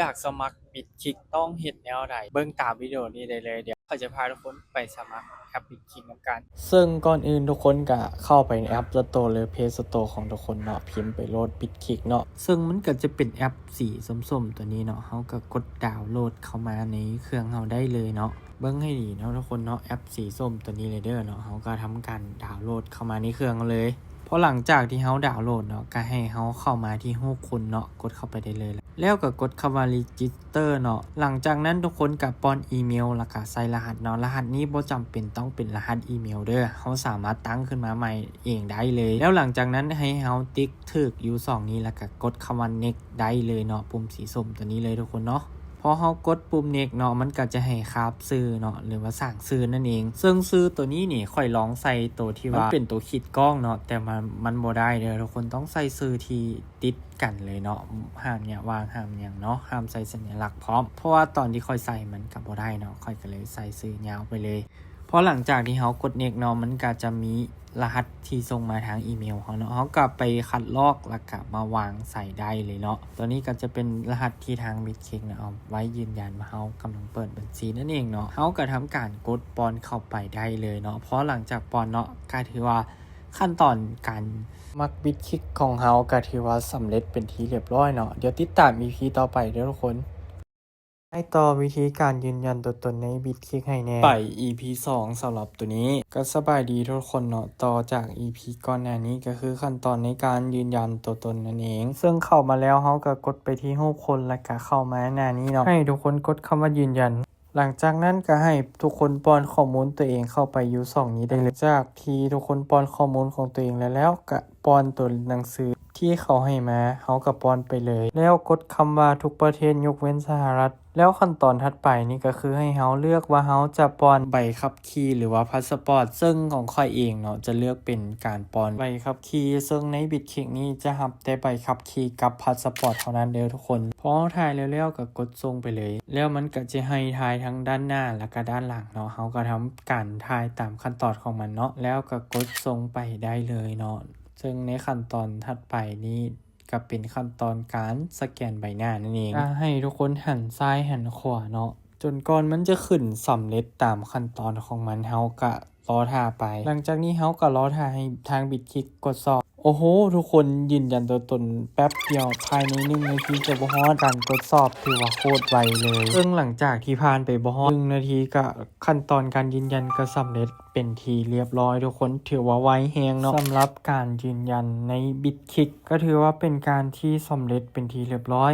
ຢາກສະໝັກບິດຄິກຕ້ອງເຮັດແນວໃດ? ເບິ່ງຕາມວິດີໂອນີ້ໄດ້ເລີຍ. ດຽວຂ້ອຍຈະພາທຸກຄົນໄປສະໝັກແອັບບິດຄິກນຳກັນ. ເຊິ່ງກ່ອນອື່ນທຸກຄົນກະເຂົ້າໄປໃນແອັບສະໂຕ ຫຼື ເພລສະໂຕຂອງທຸກຄົນເນາະ, ພິມໄປໂຫຼດບິດຄິກເນາະ. ເຊິ່ງມັນກະຈະເປັນແອັບສີສົ້ມໆຕົວນີ້ເນາະ, ເຮົາກະກົດດາວໂຫຼດເຂົ້າມາໃນເຄື່ອງເຮົາໄດ້ເລີຍເນາະ. ເບິ່ງໃຫ້ດີເນາະທຸກຄົນເນາະ, ແອັບສີສົ້ມຕົວນີ້ເລີຍເດີເນາະ. ເຮົາກະທຳການດາວໂຫຼດເຂົ້າມາໃນເຄື່ອງເຮົາເລີຍ. ພໍຫຼັງຈາກທີ່ເຮົາດາວໂຫຼດເນາະ, ກະໃຫ້ເຮົາເຂົ້າມາທີ່ຮູບຄົນເນາະ, ກົດເຂົ້າໄປໄດ້ເລີຍ. ແລ້ວກໍກົດຄຳວ່າ Register ເນາະ. ຫຼັງຈາກນັ້ນທຸກຄົນກໍປ້ອນອີເມວ ແລ້ວກໍໃສ່ລະຫັດເນາະ. ລະຫັດນີ້ບໍ່ຈຳເປັນຕ້ອງເປັນລະຫັດອີເມວເດີ, ເຮົາສາມາດຕັ້ງຂຶ້ນມາໃໝ່ເອງໄດ້ເລີຍ. ແລ້ວຫຼັງຈາກນັ້ນໃຫ້ເຮົາຕິກຖືກຢູ່ຊ່ອງນີ້ ແລ້ວກໍກົດຄຳວ່າ Next ໄດ້ເລີຍເນາະ, ປຸ່ມສີສົ້ມຕົວນີ້ເລີຍທຸກຄົນເນາະ. ພໍເຮົາກົດປຸ່ມ Next ເນາະ, ມັນກໍຈະໃຫ້ຄາບຊື່ເນາະ ຫຼືວ່າສ້າງຊື່ນັ້ນເອງ. ເຊິ່ງຊື່ຕົວນີ້ນີ້ ຂ້ອຍລອງໃສ່ໂຕທີ່ວ່າ ມັນເປັນໂຕຂີດກ້ອງເນາະ, ແຕ່ມັນ ມັນບໍ່ໄດ້ເດີ, ທຸກຄົນຕ້ອງໃສ່ຊື່ທີ່ ຕິດກັນເລີຍເນາະ, ຫ້າມຫຍັງ ວ່າງ ຫ້າມຫຍັງເນາະ, ຫ້າມໃສ່ສັນຍາລັກພ້ອມ, ເພາະວ່າຕອນທີ່ຂ້ອຍໃສ່ມັນກໍບໍ່ໄດ້ເນາະ, ຂ້ອຍກໍເລີຍໃສ່ຊື່ຍາວໄປເລີຍ. ພໍຫຼັງຈາກທີ່ເຮົາກົດ Next ເນາະ, ມັນກໍຈະມີລະຫັດທີ່ສົ່ງມາທາງອີເມວເຮົາເນາະ, ເຮົາກໍໄປຄັດລອກ ແລ້ວກໍມາວາງໃສ່ໄດ້ເລີຍເນາະ. ຕົວນີ້ກໍຈະເປັນລະຫັດທີ່ທາງ Bitkick ເນາະ ເອົາໄວ້ຢືນຢັນວ່າເຮົາກຳລັງເປີດບັນຊີນັ້ນເອງເນາະ. ເຮົາກໍທຳການກົດປ້ອນເຂົ້າໄປໄດ້ເລີຍເນາະ. ພໍຫຼັງຈາກປ້ອນເນາະ, ກໍຖືວ່າ ຂັ້ນຕອນການສະໝັກ Bitkick ຂອງເຮົາກໍຖືວ່າສຳເລັດເປັນທີ່ຮຽບຮ້ອຍເນາະ. ດຽວຕິດຕາມ ອີ ພີ ຕໍ່ໄປເດີທຸກຄົນ. ໄປຕໍ່ວິທີການຢືນຢັນຕົວຕົນໃນ Bitkick ໃຫ້ແນ່. ໄປ ອີ ພີ ສອງ ສຳລັບຕົວນີ້. ກໍສະບາຍດີທຸກຄົນເນາະ, ຕໍ່ຈາກ ອີ ພີ ກ່ອນໜ້ານີ້ ກໍຄືຂັ້ນຕອນໃນການຢືນຢັນຕົວຕົນນັ້ນເອງ. ເຊິ່ງເຂົ້າມາແລ້ວ ເຮົາກໍກົດໄປທີ່ຮູບຄົນ ແລ້ວກໍເຂົ້າມາໜ້ານີ້ເນາະ. ໃຫ້ທຸກຄົນກົດຄຳວ່າຢືນຢັນ. ຫຼັງຈາກນັ້ນກໍໃຫ້ທຸກຄົນປ້ອນຂໍ້ມູນຕົວເອງເຂົ້າໄປຢູ່ຊ່ອງນີ້ໄດ້ເລີຍ. ຈາກທີ່ທຸກຄົນປ້ອນຂໍ້ມູນຂອງຕົວເອງແລ້ວ ແລ້ວກໍປ້ອນຕົວໜັງສືທີ່ເຂົາໃຫ້ມາ, ເຮົາກໍປ້ອນໄປເລີຍ. ແລ້ວກົດຄຳວ່າທຸກປະເທດຍົກເວັ້ນສະຫະລັດ. ແລ້ວຂັ້ນຕອນຖັດໄປນີ້ກໍຄືໃຫ້ເຮົາເລືອກວ່າເຮົາຈະປ້ອນໃບຂັບຂີ່ ຫຼືວ່າພາສປອດ, ເຊິ່ງຂອງຂ້ອຍເອງເນາະ ຈະເລືອກເປັນການປ້ອນໃບຂັບຂີ່, ເຊິ່ງໃນ Bitkick ນີ້ຈະຮັບແຕ່ໃບຂັບຂີ່ກັບພາສປອດເທົ່ານັ້ນເດີທຸກຄົນ. ພໍເຮົາຖ່າຍແລ້ວໆ ກໍກົດສົ່ງໄປເລີຍ. ແລ້ວມັນກໍຈະໃຫ້ຖ່າຍທັງດ້ານໜ້າ ແລ້ວກໍດ້ານຫຼັງເນາະ. ເຮົາກໍທຳການຖ່າຍຕາມຂັ້ນຕອນຂອງມັນເນາະ, ແລ້ວກໍກົດສົ່ງໄປໄດ້ເລີຍເນາະ. ເຊິ່ງໃນຂັ້ນຕອນຖັດໄປນີ້ ກໍເປັນຂັ້ນຕອນການສະແກນໃບໜ້ານັ້ນເອງ. ກໍໃຫ້ທຸກຄົນຫັນຊ້າຍຫັນຂວາເນາະ, ຈົນກວ່າມັນຈະຂຶ້ນສຳເລັດຕາມຂັ້ນຕອນຂອງມັນ, ເຮົາກໍລໍຖ້າໄປ. ຫຼັງຈາກນີ້ເຮົາກໍລໍຖ້າໃຫ້ທາງ Bitkick ກວດສອບ. ໂອ້ໂຫ ທຸກຄົນ, ຢືນຢັນຕົວຕົນແປັບດຽວ, ພາຍໃນໜຶ່ງນາທີກໍບໍ່ຮອດ. ການກວດສອບຖືວ່າໂຄດໄວເລີຍ. ເຊິ່ງຫຼັງຈາກທີ່ຜ່ານໄປບໍ່ຮອດໜຶ່ງນາທີ ກໍຂັ້ນຕອນການຢືນຢັນກໍສຳເລັດເປັນທີ່ຮຽບຮ້ອຍທຸກຄົນ, ຖືວ່າໄວແຮງເນາະ. ສຳລັບການຢືນຢັນໃນ Bitkick ກໍຖືວ່າເປັນການທີ່ສຳເລັດເປັນທີ່ຮຽບຮ້ອຍ.